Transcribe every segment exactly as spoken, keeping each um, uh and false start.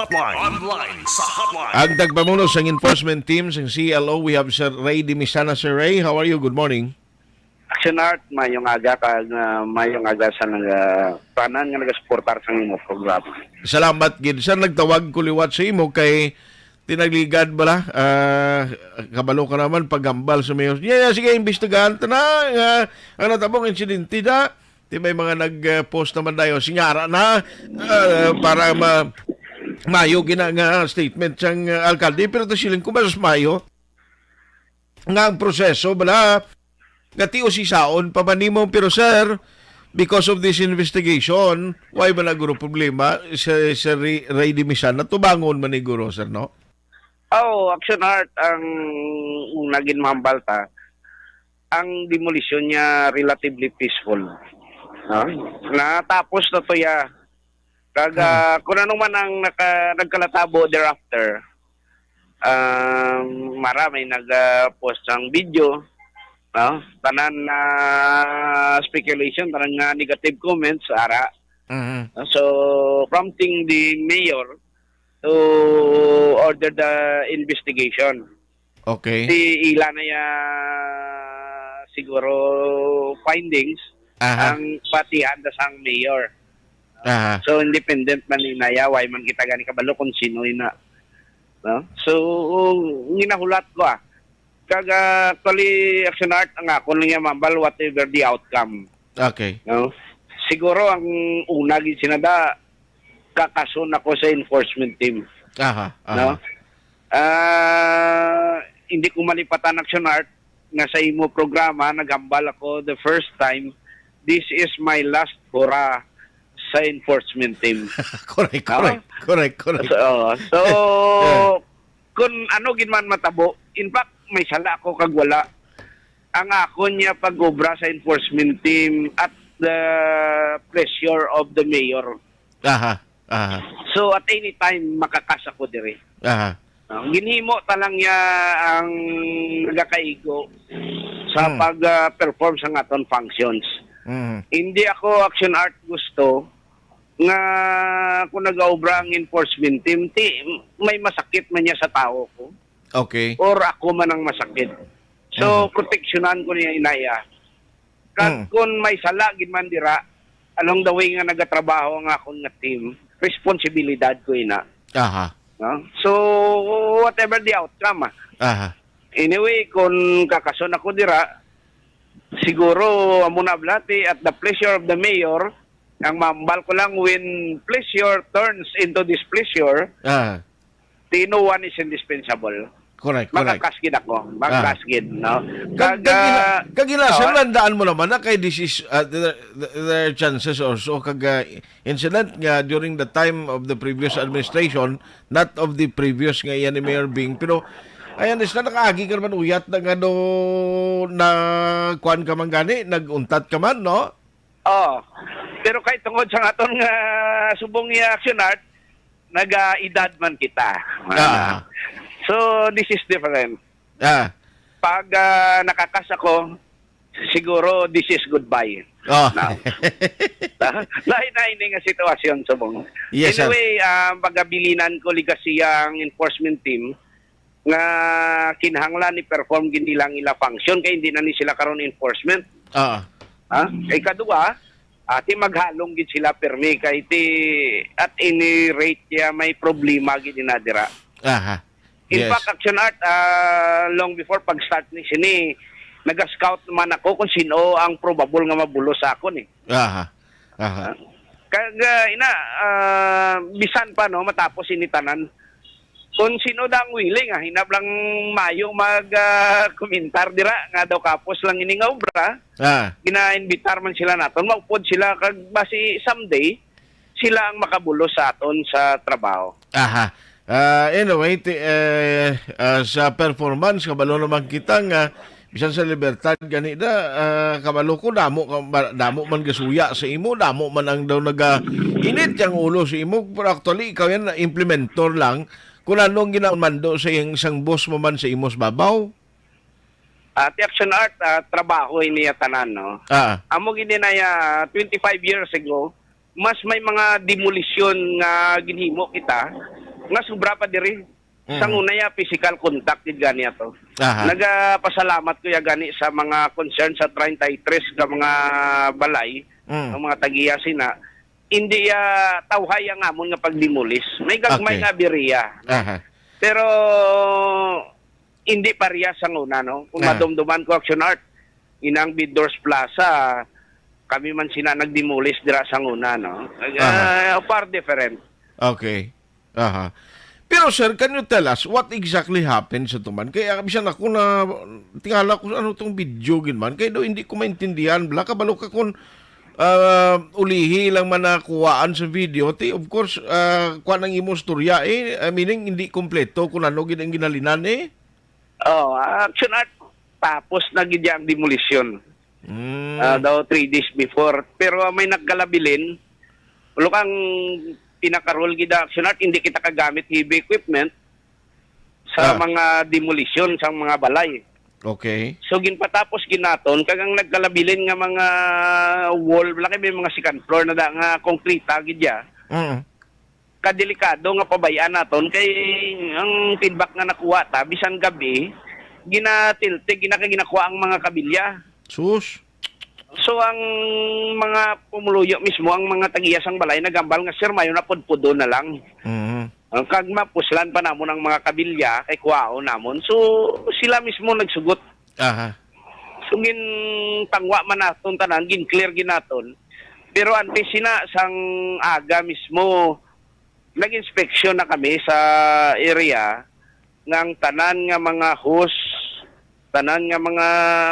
Hotline. Online sa hotline. Ang tagpamuno sang enforcement team sang C L O, we have Sir Ray Dimisana. Sir Ray, how are you? Good morning. Action Art, mayong aga kag, ah, mayong aga sa nag-, ah, tanan nga nagasuportar sa imong programa. Salamat gid, sir. Nagtawag ko liwat sa imo kay tinagligad bala. Ah, kabalo ka naman paghambal sa mayor. Yeah, yeah, sige, imbestigahan ta na nga ang natabong insidente da. Di may mga nag-post naman dayon. Singara na, ah, para ma-, mayo gina nga statement sang, ah, alkalde. Pero to siling ko, mas mayo nga ang proseso, bala, gatiusisaon pa man nimo. Pero, sir, because of this investigation, why man naguro problema si Sir Ray, Ray Dimisan? Natubangon man ni guro, sir, no? Oh, Action Art, ang una ginmahambal ta, ang demolition niya relatively peaceful. No? Natapos na to ya. Kag, Hmm. ah, kung ano man ang naka-, nagkalatabo thereafter, um, marami nag, ah, post sang video, no? Tanan na speculation, tanan nga negative comments, ara. Mhm. So, prompting the mayor to order the investigation. Okay. Di ila na ya siguro findings Aha. ang patihan da sang mayor. Aha. So, independent man ni naya, why man kita gani kabalo kung sino ina. No? So, ginahulat ko, ah. Kag, ah, actually, Action Art, ang ako lang yan, mambal, whatever the outcome. Okay. No? Siguro, ang una, gid sinada, kakason ako sa enforcement team. Aha, aha. No? Ah, hindi ko malipatan, Action Art, nga sa imo programa, naghambal ako the first time, this is my last hurrah sa enforcement team. Correct, No? correct, correct, correct. So, so, Yeah. kung ano gid man matabo, in fact, may sala ako kag wala. Ang akon niya pag-obra sa enforcement team at the pleasure of the mayor. Aha, aha. So, at any time, makakas ako diri. Aha. Ah, ginhimo ta lang niya ang nagakaigo sa Hmm. pag, ah, perform sa aton functions. Hmm. Hindi ako, Action Art, gusto nga kung nag-aobra ang enforcement team, ti, may masakit man niya sa tao ko. Okay. Or ako man ang masakit. So, Mhm. proteksyonan ko niya inaya. Kag Mm. kung may sala gid man dira, along the way nga nagatrabaho ang akon nga team, responsibilidad ko ina. Aha. No? So, whatever the outcome, ah. Aha. Anyway, kung kakason ako dira, siguro amo na blati at the pleasure of the mayor, ang mambal ko lang, when pleasure turns into displeasure, Ah. ti no one is indispensable. Correct, correct. Makakasgid ako. Ah. Makakasgid, no? Kag, Kag, kag ina-, ah, kag ina, sir, oh. Landaan mo naman na kay this is, uh, there, there are chances also kag, uh, incident nga during the time of the previous administration, not of the previous nga iyan ni Mayor Bing. Pero, I understand, nakaagi ka naman uyat na nga do, na kuwan ka man gani, nag-untat ka man, no? Oh. Pero kay tungod sa aton nga subong nga Action Art, naga-edad man kita. Ah. So, this is different. Ah. Pag, ah, nakakas ako, siguro this is goodbye. Oh. Na. Lain na ini nga sitwasyon, subong. Yes, sir. Anyway, ah, pagabilinan ko, ligasiya ang enforcement team nga kinahanglan ni perform gid nila ang ila function kay hindi na ni sila karon enforcement. Ah. Ha? Ikaduha, ati maghalong gid sila pirmi kay ti at any rate ya may problema gid na dira. Aha. In Yes. fact, Action Art, ah, long before pag-start ni sini, naga-scout naman ako kung sino ang probable nga mabulos sa akon eh. Aha. Aha. Kag, ah, ina, ah, bisan pa, no, matapos ini tanan, kung sino da ang willing, ah, hinap lang mayo mag, ah, komentar dira nga daw kapos lang ini nga obra. Ah. Ginainbitar man sila naton, maupod sila kag basi someday sila ang makabulos sa aton sa trabaho. Aha. Ah, anyway, ti-, eh, ah, sa performance, kabalo naman kita nga bisan sa Libertad gani da, ah, kabalo ko, damo ka, ba-, damo man gasuya sa imo, damo man ang daw naga-init yang ulo sa imo, pero actually, ikaw yan, implementor lang kung ano ang ginamando sa iyang isang boss mo man sa imo sa babaw. Ah, ti Action Art, ah, trabaho ini ya tanan, no? Ah. Amo gid na ya, twenty-five years ago, mas may mga demolisyon nga ginhimo kita nga sobra pa diri. Mm. Sang una ya, physical contact gid gani ato. Aha. Nagapasalamat ko ya gani sa mga concern sa treinta y tres ka mga balay, Mm. ang mga tagiya sina. Hindi ya tawhay ang amon nga pagdemolis. May gagmay Okay. nga biriya. Aha. Pero hindi pareha sang una, no? Kung Ah. madumduman ko, Action Art, inang Bidors Plaza, kami man sina nagdemolis dira sang una, no? Aha. Ah, far different. Okay. Aha. Pero sir, can you tell us what exactly happened sa tuman? Kaya bisan ako na tingala ko ano tong video gid man, kaya daw hindi ko maintindihan. Bala, kabalo ka kung, ah, ulihi lang man nakuhaan sa video. Ti, of course, ah, kuha ang imo storya eh. Ah, meaning, hindi kompleto kung ano gid ang ginhalinan eh. Oh, Action Art, tapos na gid ang demolition. Mm. Ah, daw three days before. Pero, ah, may nagkalabilin. Ulo kang pinakarol gid ang Action Art, hindi kita kagamit heavy equipment sa Ah. mga demolition sa mga balay. Okay. So, ginpatapos ginaton, kag ang nagkalabilin nga mga wall, wala kay may mga second floor na da, nga konkreta gid ya. Mm. Kadelikado nga pabay-an naton kay ang feedback nga nakuha ta, bisan gabi, ginatiltig, gina-, ginakuha ang mga kabilya. Sus. So, ang mga pumuluyo mismo, ang mga tagiya sang balay, nagambal nga, "Sir, mayo na pudpudon na lang." Mhm. Ang kag mapuslan pa namon ang mga kabilya, kay kuhaon namon. So, sila mismo nagsugot. Aha. So, gintangwa man naton tanan, gin-clear ginaton. Pero antes sina, sang aga mismo, nag-inspeksyon na kami sa area nga ang tanan nga mga hose, tanan nga mga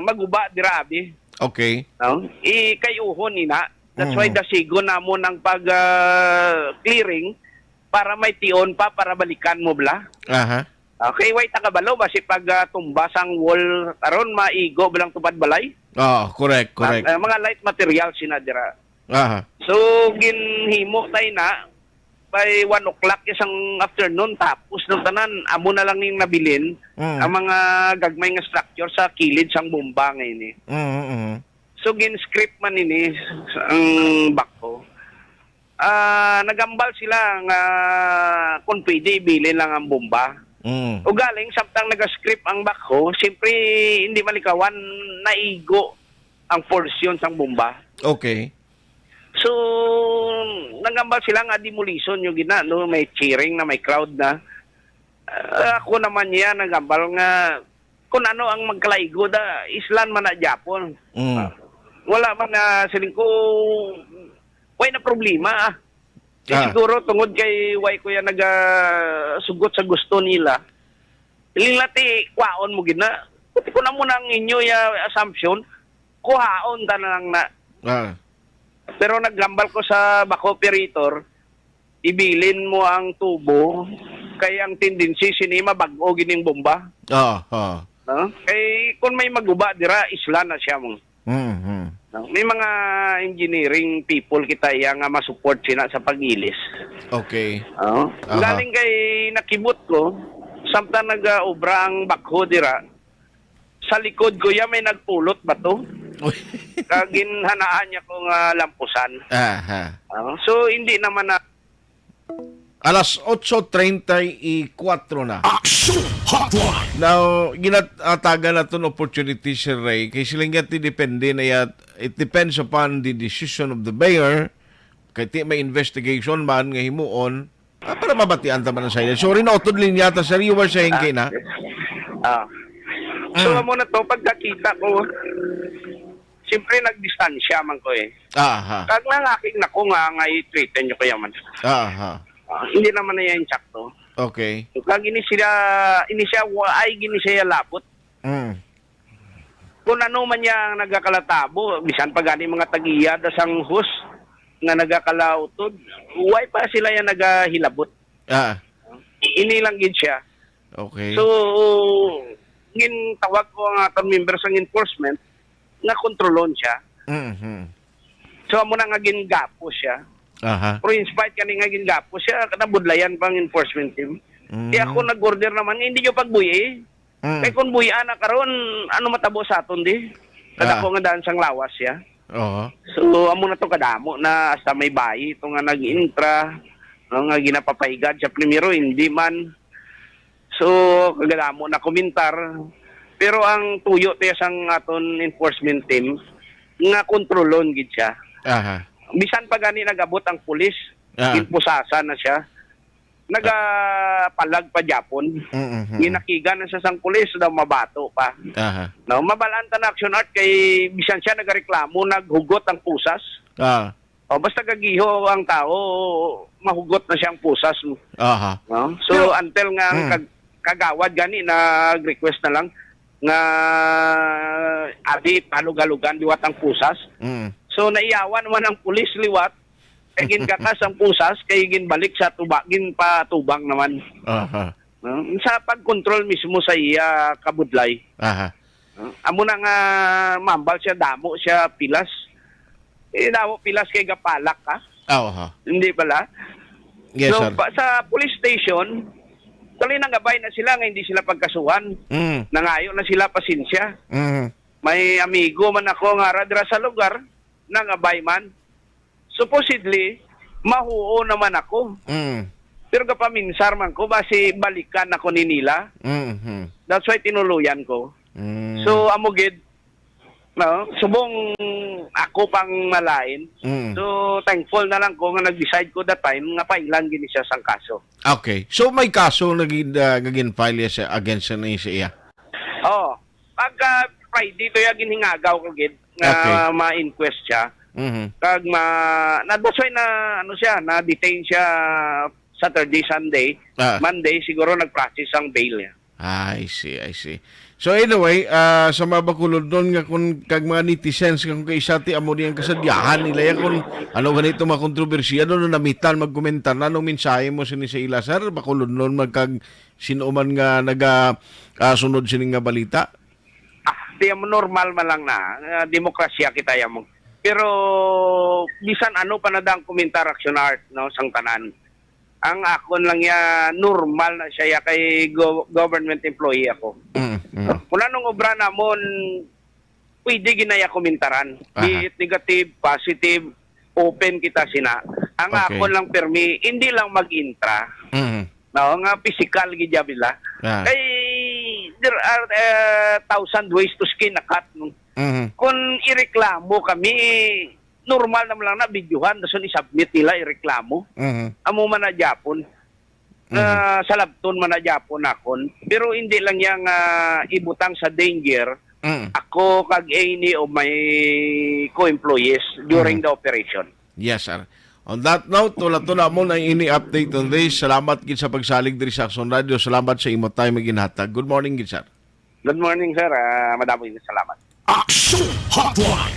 maguba dira, abi. Okay. No? Ikayuhon ina. That's why Mm. dasigon namon ang pag, ah, clearing para may tion pa para balikan mo bala. Aha. Okay, way ta kabalo ba si pag, ah, tumba sang wall karon maigo bilang tupad balay? Oo, correct, correct. Ah, ah, mga light materials sina dira. Aha. So, ginhimo tay na by one o'clock isang afternoon, tapos ng tanan, amo na lang yung nabilin, Mm. ang mga gagmay nga structure sa kilid sang bomba nga ini. Mm, mm. So, gin-scrap man ini ang backhoe. Ah, nagambal sila nga kung pwede, ibilin lang ang bomba. Mm. Ugaling, samtang naga-scrap ang backhoe, siyempre, hindi malikawan, naigo ang portion sang bomba. Okay. So, nagambal sila nga demolition yung gina, no? May cheering na, may crowd na. Ah, ako naman niya nagambal nga kung ano ang magkalaigo da, islan man na Japon. Mm. Ah, wala man na siling ko, way na problema, ah. Eh, Ah. siguro tungod kay way ko yan nagasugot sa gusto nila. Iling lati, kwaon mo gid na. Kung amo na ang inyo ya assumption, kuhaon ta na lang na. Ah. Pero naghambal ko sa backhoe operator, ibilin mo ang tubo, kay ang tendency sini mabag-o gining bomba. Ah, ah. No? Kay kung may maguba dira, isla na siya mo. Mm-hmm. No? May mga engineering people kita iya nga masupport sina sa pag-ilis. Okay. Oh. Aha. Galing kay nakibot ko, samtang nag-obra ang backhoe dira, sa likod ko iya may nagpulot bato. Uy. Kag ginhanaan niya ko nga lampusan. Aha. Ah, so, hindi naman na Alas otso treinta y cuatro na. Action Hotline. Now, ginatagan naton opportunity, Sir Ray, kay sila nga ti depende na yat, it depends upon the decision of the mayor. Kay ti may investigation man nga himuon, ah, para mabatian ta man ang side. Sorry, nautod linya ta, sir. You were saying, Ah, kay na? yes. Ah. So, Mm. amo na to, pagkakita ko, siyempre, nagdistansya man ko eh. Aha. Kag nangaking na ko nga, nga i-threaten nyo kaya man. Aha. Ah, hindi naman na yan sakto. Okay. Kag ini siya, ini siya, wa-, ay, gini siya labot. Mm. Kung ano man niya ang nagakalatabo, bisan pa gani mga tag-iya da sang hus nga nagakalautod, way pa sila yan nagahilabot. Ah. Ini lang gid siya. Okay. So, gintawag ko ang atong member sang enforcement nga kontrolon siya. Mhm. So, amo na nga gingapos siya. Aha. Pero in spite kani nga gingapos siya, kanabudlayan pa ang enforcement team. Mm. Kaya ako nag-order naman, hindi nyo pagbuyi. Mm. Kay kung buya na karon, ano matabo sa aton di? Kada Ah. ko nga daan sang lawas siya. Oo. So, amo na to kadamo na hasta may bayi ito nga nag-intra. no, nga ginapapahigad sa primero, hindi man. So, kagadamo na komentar. Pero ang tuyo tiya sang aton enforcement team nga kontrolon gid siya. Aha. Bisan pa gani nag-abot ang pulis, Ah. ginpusasan na siya. Nagapalag pa gyapon. Mm-hmm. Ginakigan na siya sang pulis daw mabato pa. Aha. No, mabalaan ta na, Action Art, kay bisan siya nagareklamo, naghugot ang pusas. Ah. O, basta gagiho ang tao, mahugot na siyang pusas. Aha. No? So, Pero, until nga ang mm. kag-, kagawad gani nag-request na lang nga abi palugalugan liwat ang pusas. Mm. So, naiyawan naman ang pulis liwat, kay gingakas ang pusas, kay ginbalik sa tuba, ginpatubang naman. Aha. No? Sa pagkontrol mismo sa iya kabudlay. Aha. No? Amo na nga mambal siya, damo siya, pilas. Eh, damo pilas kay gapalak ka. Ah, aha. Hindi pala. Yes, So, sir. pa, sa police station, tuloy nangabay na sila nga hindi sila pagkasuhan. Mm. Nangayo na sila pasensya. Mm. May amigo man ako nga ara dira sa lugar, nangabay man. Supposedly, mahuo naman ako. Mm. Pero gapaminsar man ko, basi balikan ako ni nila. Mm-hmm. That's why tinuluyan ko. Mm. So, amo gid, no, subong ako pang malain. Mm. So, thankful na lang ko nga nag-decide ko that time nga pailan gid siya sang kaso. Okay. So, may kaso na gid, ah, nga gin-file siya against ni sa iya? Oh, pagka Friday to ya ginhingagaw ko gid nga Okay. ma-inquest siya. Mhm. Kag ma-, na, that's why na, ano siya, na-detain siya Saturday, Sunday. Ah. Monday, siguro nag-process ang bail niya. I see, I see. So anyway, ah, sa mga Bacolodnon nga kun, kag mga netizens nga kung kaisa ti amo ni ang kasadyahan nila ya kun ano ganito mga kontrobersiya, ano na namitan magkomentar na, anong mensahe mo sini sa ila, sir? Bacolodnon man kag sino man nga naga, ah, sunod sini nga balita? Ah, di mo normal man lang na, ah, demokrasya kita ya mo. Pero bisan ano pa na dang komentar, Action Art, no, sang tanan. Ang akon lang ya, normal na siya ya kay go-, government employee ako. Mm, mm. Kung anong obra namon, pwede ginaya komentaran. Aha. Be it negative, positive, open kita sina. Ang Okay. akon lang permi, hindi lang mag-intra. Mm. No, nga physical gid ya bila. Ah. Kay there are, eh, thousand ways to skin a cat, no? Mhm. Kung ireklamo kami, normal naman lang na videohan, dason i-submit nila, ireklamo. Mhm. Amo man na gyapon. Mhm. Ah, salabton man na gyapon nakon. Pero hindi lang yang, ah, ibutang sa danger Mm. ako kag any of my co-employees during Mhm. the operation. Yes, sir. On that note, wala to na mo na ini update on this. Salamat gid sa pagsalig diri sa Action Radio. Salamat sa imo time nga ginhatag. Good morning gid, sir. Good morning, sir. Ah, madamo gid salamat. Action Hotline.